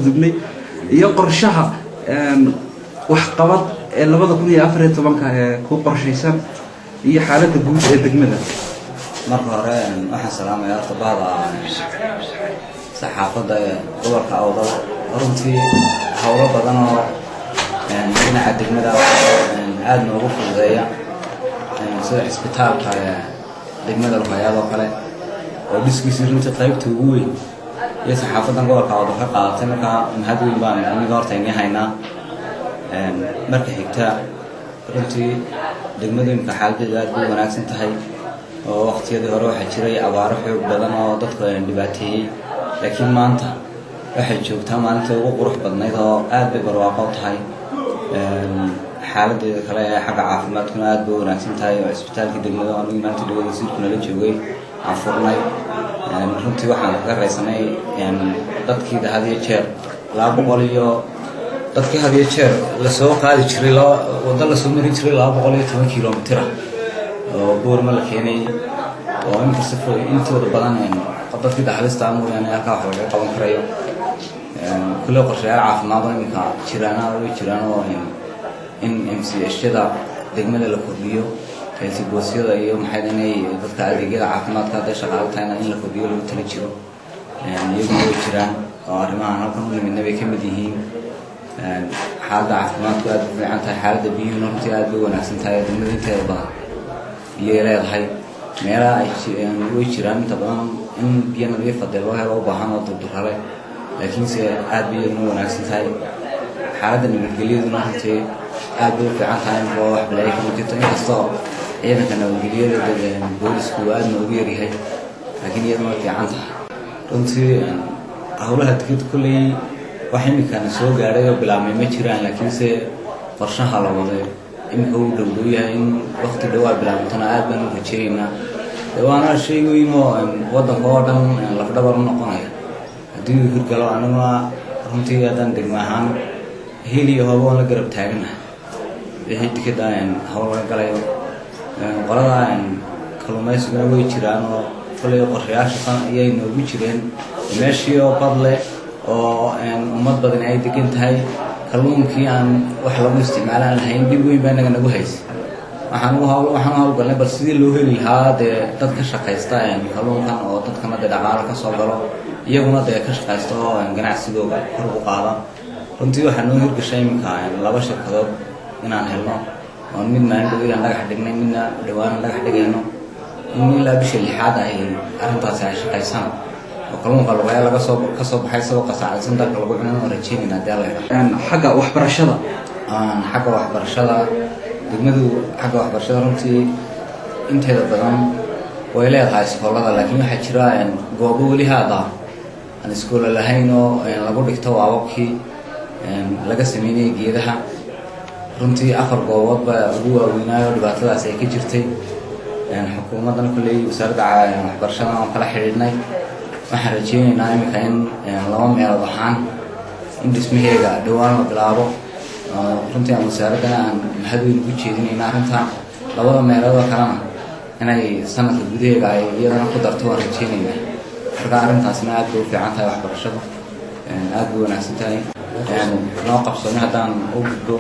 gudubnay iyo qorshaha waxqabad ee 2014-ka ee ku qorshaysan iyo xaaladda guud ee degmada. Marka hore waxaan salaamaya horta bahda saxaafadda ee gobolka Awdal. Runtii howlo badan oo dhinaca degmada aada noogu fududeeya, sida cisbitaalka degmada Luqayaad oo kale oo dhiskiisii runtii qaybta ugu weyn iyo saxaafadan gobolka Awdal ka qaadatay. Markaa mahad weyn baan aniga horta inii haynaa. Marka xigta, runtii degmadu imika xaaladeedu aad bay u wanaagsan tahay, oo waqtiyadii hore waxaa jiray abaaro xoog badan oo dadku dhibaateeyey, laakiin maanta waxay joogtaa maalintii ugu qurux badnayd oo aad bay barwaaqo u tahay. Xaaladeeda kale ee xagga caafimaadkuna aad bay u wanaagsan tahay, oo cisbitaalkii degmada oo anigii maalinta dhawada wasiirku nala joogay aan furnay, runtii waxaan kaga raysanay dadkiida had iyo jeer 200 iyo dadkii had iyo jeer lasoo qaadi jiray, waddo lasoo marin jiray 210 kilomitir ah oo Boorma la keenay, oo inkasta intooda badan dadkii daxalista mooyaane halkaa wax lagaga qaban karayo. Kulle qorshayaal caafimaad oo iminka jiraana way jiraan, oo in MCH-yada degmada la kordhiyo, health post-yada iyo maxay inay dadka adeegyada caafimaadka hadday shaqaalo tahayna in la kordhiyo lagu tala jiro, iyaguna way jiraan oo arrimahan halkan u nimidna bay ka mid yihiin. Xaaladda caafimaadku aad u fiican tahay. Xaaladda biyuhuna runtii aad bay u wanaagsan tahay. Degmada inteeda badan biyay leedahay. Meelaha ay way jiraan inta badan in biyo nadiifa dee loo helo u baahan oo durdurale, laakiinse aad bay iyaduna wanaagsan tahay. Xaaladda nabadgelyaduna runtii aad bay u fiican tahay in wax balaayo kama jirto, inkastoo ciidanka nabadgelyada boolisku aad noogu yaryahay, laakiin iyaduna way fiican tahay. Runtii howlaha dekeda kolley wax imikana soo gaadhay oo bilaabmay ma jiraan, laakiinse qorshaha la waday iminka uu dhowdhow yahay. In waqti dhowaa bilaabantana aad baan u rajeynaynaa. De waana shay weyn oo waddanka oo dhan lafdhabar u noqonaya haddii uu hirgalo. Aniguna runtii haddaan degmo ahaan hil iyo hooba waan la garab taaganahay wixii dekeda hawl laga galayo. Qolada kalluumaysiguna way jiraan, oo kolley qorshayaasha ayay noogu jireen. Meeshii oo bad leh oo ummad badan ay degan tahay, kalluunkii aan wax lagu isticmaalaan lahayn, dhib weyn baa inaga nagu haysa. Waxaan u hawlgalnay bal sidii loo heli lahaa dee dad ka shaqaysta kalluunkan, oo dadkana dee dhaqaalo ka soo galo, iyaguna dee ka shaqaysta oo ganacsigooga kor ugu qaada. Runtii waxaa noo hirgashay iminka laba shirkadood inaan helno, oon mid maalin dhow inaan dhagax dhignay, midna dhawaanan dhagax dhigayno, in ilaa bisha lixaad ay arrintaasi ay shaqaysaan oo kalluunka Luqaya laga soo kasoo baxay isagoo qasaacaysan dalka lagu cunan oo rajeynayna haddii Alla yidhaahdo. Xagga waxbarashada? Xagga waxbarashada, degmadu xagga waxbarashada runtii inteeda badan way leedahay iskoolada, laakiin waxaa jira goobo weli haada aan iskoola lahayn oo lagu dhigto waababkii laga sameynayay geedaha. Runtii afar goobood baa ugu waaweynaayo dhibaatadaasi ay ka jirtay. Xukuumaddan kolley wasaaradda waxbarashada aan kala xidhiidhnay, waxaan rajeyneynaa iminka in laba meelood ahaan in dhismaheega dhowaan la bilaabo. Runtii aan wasaaraddana aan mahad weyn ugu jeedinayna arrinta. Labada meelood oo kalena inay sanadka gudaheega ay iyadana ku darto waan rajeyneynaa. Marka arrintaasna aad bay u fiican tahay, waxbarashadu aad bay wanaagsan tahay. Noo qabsoomay haddaan u gudbo,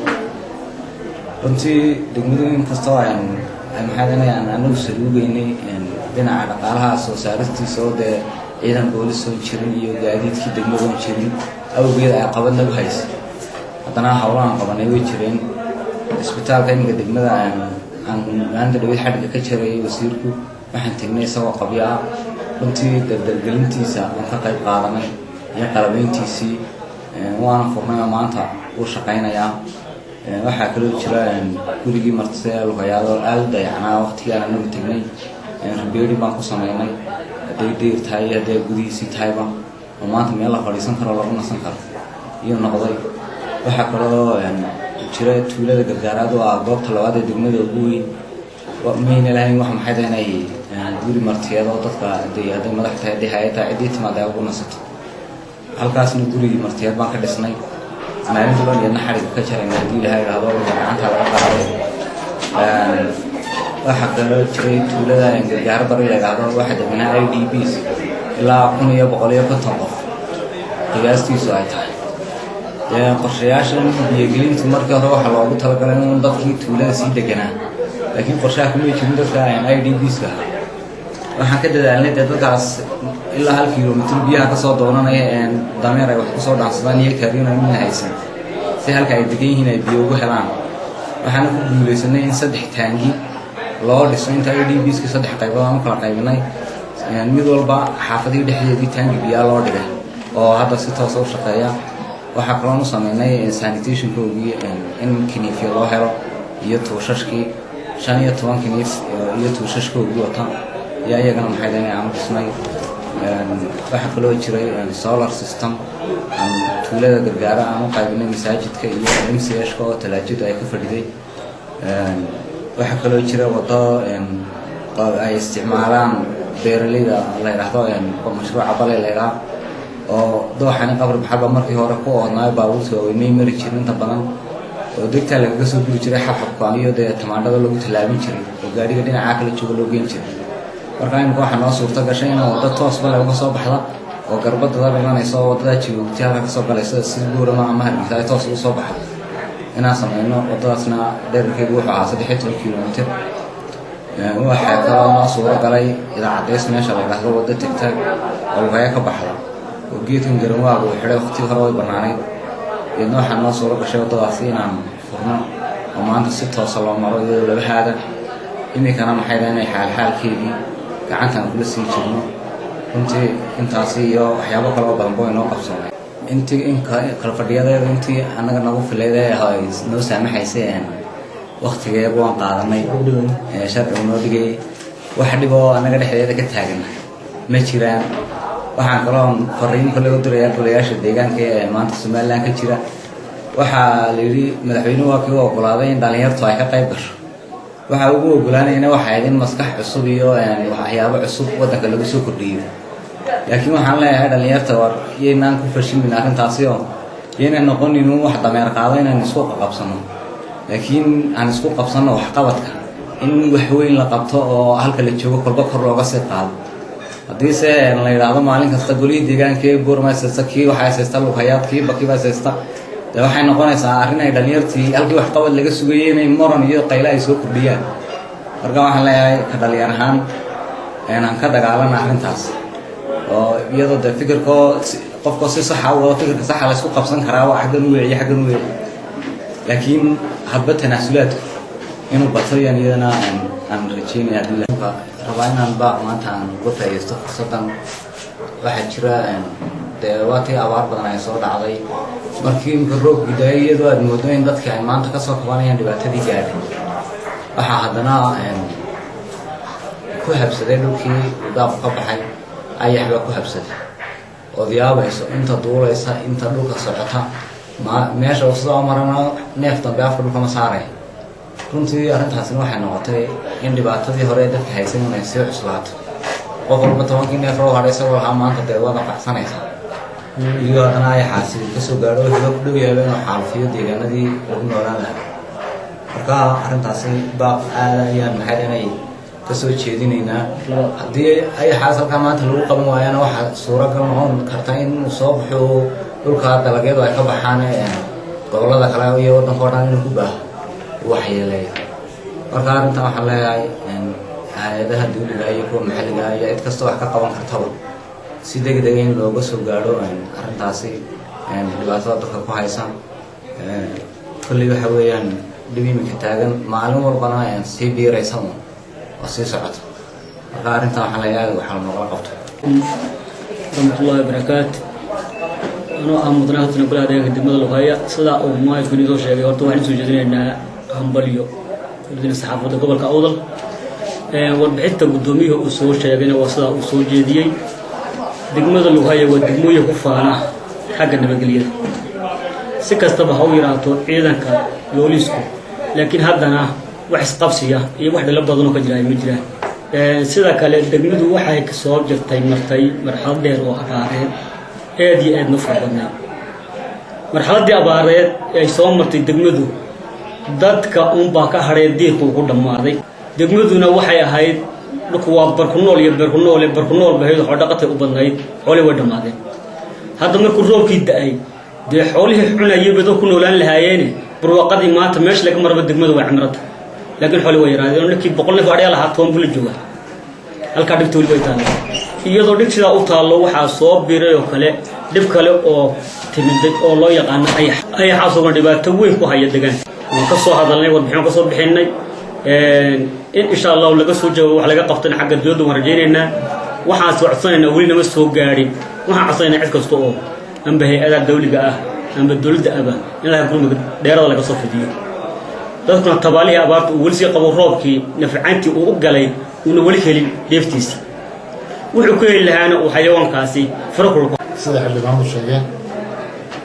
runtii degmadu inkastoo maxaa aan anagu saluugeynay dhinaca dhaqaalaha soo saaristiisa, oo dee ciidan boolis oon jirin iyo gaadiidkii degmadoon jirin awgeed ay qabad nagu haysa, haddana howlahan qabanay way jireen. Isbitaalka iminka degmada aan maalinta dhaweyd xadhigga ka jarayay wasiirku, waxaan tegnay isagoo qabyo ah. Runtii dardargelintiisa waan ka qayb qaadanay iyo qalabeyntiisii, waana furnay oo maanta wuu shaqaynayaa. Waxaa kaloo jira gurigii martise Lugayaado aada u dayacnaa. Waqtigii aan anagu tegnay repairing baan ku sameynay, hadday deyr tahay iyo hadday gudihiisii tahayba, oo maanta meel la fadhiisan karo, lagu nasan karo iyuu noqday. Waxaa kaloo jira tuulada Gargaaraad oo ah goobta labaad ee degmada ugu weyn, mayna lahayn wax maxay tahay inay guri martiyeed oo dadka hadday madax tahay, hadday hay'ad tahay, ciddii timaada ay ugu nasato. Halkaasna gurigii martiyeed baan ka dhisnay. Maalinta baan iyadna xadhigga ka jarayna haddii Ilahay idhaahdo, gacanta laga qaaday. Waxaa kaloo jiray tuulada Gargaaro Bari la idhaahdo, waxaa deganaa IDPs ilaa 1150 qof qiyaastiisu ay tahay. Qorshayaashan biyogelintu markii hore waxaa loogu talagalay in dadkii tuulada sii deganaa, laakiin qorshaha kuma jirin dadka IDPs-ka. Waxaan ka dadaalnay dee dadkaas ilaa 1 kilomitir biyaha kasoo doonanaya, dameer ay wax kusoo dhaansadaan iyo kaarina midna haysan, si halka ay degan yihiin ay biyo ugu helaan. Waxaana ku guuleysanay in saddex taangi loo dhiso inta IDPs-ka. Saddex qaybood aan u kala qaybinay, mid walba xaafadihii dhexdeedii taangi biyaa loo dhigay oo hadda si toosa u shaqeeya. Waxaa kaloon u sameynay sanitation-koogii, in kiniifyo loo helo iyo tuushashkii, 15 kiniif iyo tuushashkoogii wata iyo iyagana maxay dhahay aan u dhisnay. Waxaa kaloo jiray solar system aan tuulada Gargaara aan u qaybinay, masaajidka iyo MCH-ka oo talaajadu ay ka fadhiday. Waxaa kaloo jira wado ay isticmaalaan beeraleyda la yidhaahdo mashruuca Bale la yidhaha, oo dooxani Qabri Baxalba markii hore ku oodnaayo, baabuurta waaweynay mari jirin inta badan, oo degtaa lagaga soo guri jiray xabxabka iyo dee tamaandhada lagu tallaabin jiray oo gaadhiga dhinacaa kala jooga loo geyn jiray. Marka imika waxaa noo suurto gashay inaan waddo toos Bale uga soo baxda oo garbadadaba imanaysa oo waddadaa Jabuuti halka kasoo galaysa si Buurama ama Hargeysa ay toos ugu soo baxdo inaan sameyno. Waddadaasna dherarkeedu wuxuu ahaa 13 kilomitir. Waxaa kaloo noo suuro galay Idaacadays meesha la yidhaahdo, waddo tegta oo Lugaya ka baxda oo geedkan garanwaaga uu xidhay, waqtigii hore way bannaanayd. Iyadna waxaa noo suuro gashay waddadaasi inaan furno oo maanta si toosa loo maro iyadoo laba haada. Iminkana maxay dhahay inay xaalxaalkeedii gacantaan kula sii jirno. Runtii intaasi iyo waxyaabo kale oo badanba way noo qabsoomay. Intii in kala fadhiyadeeda intii annaga nagu filayd ee noo saamaxaysay waktigeeba waan qaadanay, sharcigu noo dhigay. Wax dhib oo annaga dhexdeeda ka taagan ma jiraan. Waxaan kaloon fariin kale u dirayaa golayaasha deegaanka ee maanta Somaliland ka jira. Waxaa la yidhi madaxweynuhu waa kii u ogolaaday in dhalinyartu ay ka qayb gasho. Waxa ugu ogolaanayna waxay ahayd in maskax cusub iyo waxyaabo cusub waddanka lagu soo kordhiyo. Laakiin waxaan leeyahay dhalinyarta, war yaynaan ku fashilmin arrintaasi oo yaynan noqonin un wax dameer qaado inaan isku qabsano, laakiin aan isku qabsanno waxqabadka, in wax weyn la qabto oo halka la joogo kolba kor looga sii qaado. Haddiise la yidhaahdo maalin kasta golihii deegaanka ee Buurma haysta, kii waxaa haysta Lughayaad, kii bakiiba haysta, dee waxay noqonaysaa arrin ay dhalinyartii halkii waxqabad laga sugayay inay moran iyo qaylo ay soo kordhiyaan. Marka waxaan leeyahay ka dhalinyar ahaan aan ka dagaalana arrintaas, oo iyadoo dee fikirkoo qofkoo si saxa u wado, fikirka saxa la isku qabsan karaa, waa xaggan u weeciyo, xaggan u weeci, laakiin hadba tanaasulaadku inuu bato yaan iyadana aan rajeynaya. Haddii rabaa inaan ba maanta aan uga faa'iidaysto fursaddan, waxaa jira dee waa tii abaar badan ay soo dhacday. Markii imika roobkii daayay, iyadoo aad moodo in dadka ay maanta kasoo kabanayaan dhibaatadii gaadhay, waxaa haddana ku habsaday dhulkii daaqu ka baxay ayax baa ku habsaday, ood yaabayso inta duulaysa, inta dhulka socota, ma meesha uu sidaa marana neef dambe afka dhulka ma saaraya. Runtii arrintaasina waxay noqotay in dhibaatadii hore ee dadka haysan inay sii cuslaato. Qof walba 10-kii neef oo hadhay isagoo lahaa maanta dee waad anfacsanaysaa, iyo haddana ayaxaasi kasoo gaadho, wuxuuba ku dhow yahay inuu xaalufiyo deegaanadii lagu noolaan lahaa. Marka arrintaasi baaq aada ayaan maxay inay kasoo jeedinaynaa. Haddii ayaxaas halkaa maanta lagu qaban waayana, waxaa suuragal noqon karta in uu soo baxo dhulka dalagyadu ay ka baxaan gobollada kale iyo waddanka o dhan inuu ku baaho, waxyeeleeyo. Marka arrintan waxaan leeyahay hay-adaha dawliga iyo kuwa maxalliga iyo cid kasta wax ka qaban kartaba, si degdega in looga soo gaadho arrintaasi dhibaatada dadka ku haysa. Kolley waxa weeyaan dhib iminka taagan, maalin walbana sii biiraysa un oo sii socota. Marka arrintan waxaan leeyahay aad waxaa noogala qabto. Raxmatullahi wabarakaatu. Anoo ah mudanaha hadsana golaha deegaanka degmada Lughaya, sidaa uu maayidku inii soo sheegay, horta waxaan usoo jeedinaynaa hambalyo dina saxaafadda gobolka Awdal. Warbixinta guddoomiyuhu uu soo sheegayna waa sidaa uu soo jeediyey. Degmada Lughaya waa degmooyin ku faana xagga nabadgelyada, si kastaba ha u yaraato ciidanka booliisku, laakiin haddana wax isqabsiya iyo wax dhalo badanoo ka jira ma jiraan. Sida kale degmadu waxay soo jirtay, martay marxalad dheer oo abaareed aad iyo aadna fara badnayd. Marxaladdii abaareed ay soo martay degmadu, dadka unbaa ka hadhee diirku ku dhammaaday. Degmaduna waxay ahayd dhulku waa barku nool iyo beerku nool, barku nool bahayd, xoolo dhaqatay u badnayd, xoolii way dhammaadeen. Hadda markuu roobkii da-ay Dee xoolihii cunayay bay dad ku noolaan lahaayeene. Barwaaqadii maanta meesha laga maraba degmada way cimrata, laakiin xooli waa yaraadeen oo ninkii 100 neef adhiya lahaa 10 buu la joogaa. Halkaa dhibta weli way taalla. Iyadoo dhib sidaa u taallo, waxaa soo biray oo kale dhib kale oo timiday oo loo yaqaano ayax. Ayaxaasoo dhibaato weyn ku haya deegaanka. Waan ka soo hadalnay, warbixin ka soo bixinay in insha Allahu laga soo jawaabo, wax laga qabtana xagga dowladda waan rajaynaynaa. Waxaan soo codsanaynaa, weli nama soo gaadhin, waxaan codsanaynaa cid kasta oo amba hay-adaha dawliga ah amba dowladda aba in laga gurmiga dheerada laga soo fidiyo. Dadkuna tabaalihii abaarta uu weli sii qabo, roobkii nafcaantii uu u galay uuna weli helin dheeftiisii, wuxuu ku heli lahaana uu xayawaankaasi farakulku. Sida xildhibaanadu sheegeen,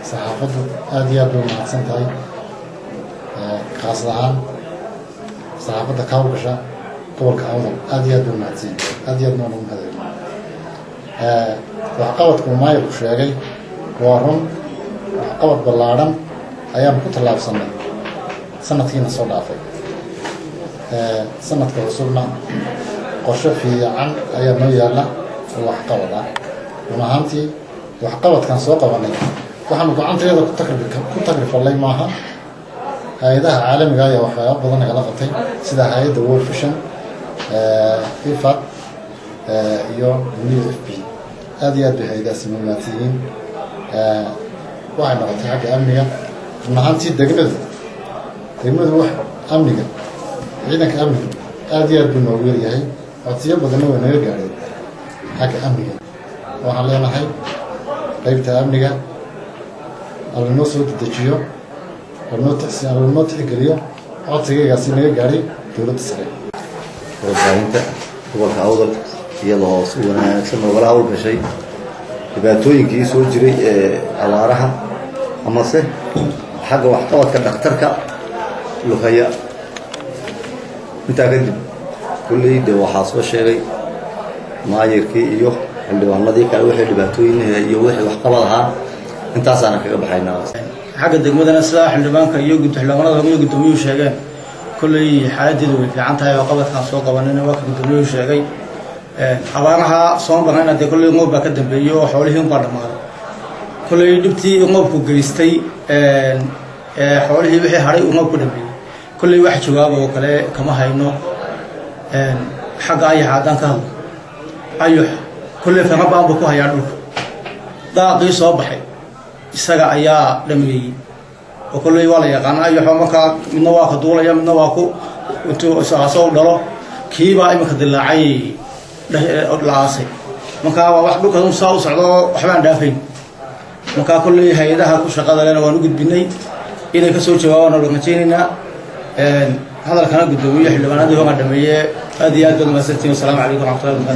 saxaafaddu aada iyo aad bay umahadsan tahay, khaas ahaan saxaafadda ka hawlgasha gobolka Awdal. Aada iyo aad bay umahadsan, aada iyo aad noo nagu mahadcelin. Waxqabadku maayirku sheegay waa run. Waxqabad ballaadhan ayaanu ku tallaabsanay sanadkiina soo dhaafay. Sanadka cusubna qorshe fiican ayaa noo yaalla oo waxqabad ah. Run ahaantii, waxqabadkan soo qabanay waxaanu gacantayada ku tagrifallay maaha. Hay-adaha caalamiga ayaa waxyaaba badan nagala qabtay, sida hay-adda World Vision, IFAD iyo WFP. Aada iyo aad bay hay-adahaasi mahadsan yihiin. Waxay noqotay xagga amniga. Run ahaantii, degmadu wax amniga, ciidanka amniga aada iyo aad buu noogu yaryahay. Codsiyo badanna way naga gaadheen xagga amniga. Waxaan leenahay qeybta amniga halanoo soo dedejiyo, halanoo tixgeliyo codsigaygaasi naga gaadhay dowladda sare. Warbaahinta gobolka Awdal, iyadoo si wanaagsan noogala hawlgashay dhibaatooyinkii soo jiray ee abaaraha amase xagga waxqabadka dhakhtarka Lughaya. Intaa kadib, kulley de waxaa soo sheegay maayirkii iyo xildhibaanadii kale wixii dhibaatooyin iyo wixii waxqabad ahaa. Intaasaana kaga baxaynaa. Xagga degmadana, sidaa xildhibaanka iyo xildhibaanada iyo guddoomiyuhu sheegeen, kolley xaaladeedu way fiican tahay oo qabadkaan soo qabanayna waa ka guddoomiyuhu sheegay. Abaaraha soo marnayna dee kolley ngoob baa ka dambeeyey oo xoolihii unbaa dhammaaday. Kolley dhibtii ngoobku geystay, xoolihii wixii hadhay uu ngoobku dhameeyey, kolley wax jawaaba oo kale kama hayno. Xagga ayaxa haddaan ka hadlo, ayux kolley farabaan buu ku hayaa dhulka. Daaqii soo baxay isaga ayaa dhameeyey oo kolley waa la yaqaana ayaxo. Markaa midna waa ka duulaya, midna waa ku intuu asoo dhalo. Kiibaa iminka dilaacay la aasay. Markaa waa wax dhulka saa u socdo, waxbaan dhaafayn. Markaa kolley hay-adaha ku shaqada lena waan u gudbinay, inay kasoo jawaabaan oo rajaynaynaa. Hadalkana guddoomiye, xildhibaanadii hogaa dhameeye. Aad iyo aad baad mahadsantihin. Wasalaamu calaykum waraxmatullahi wabarakatu.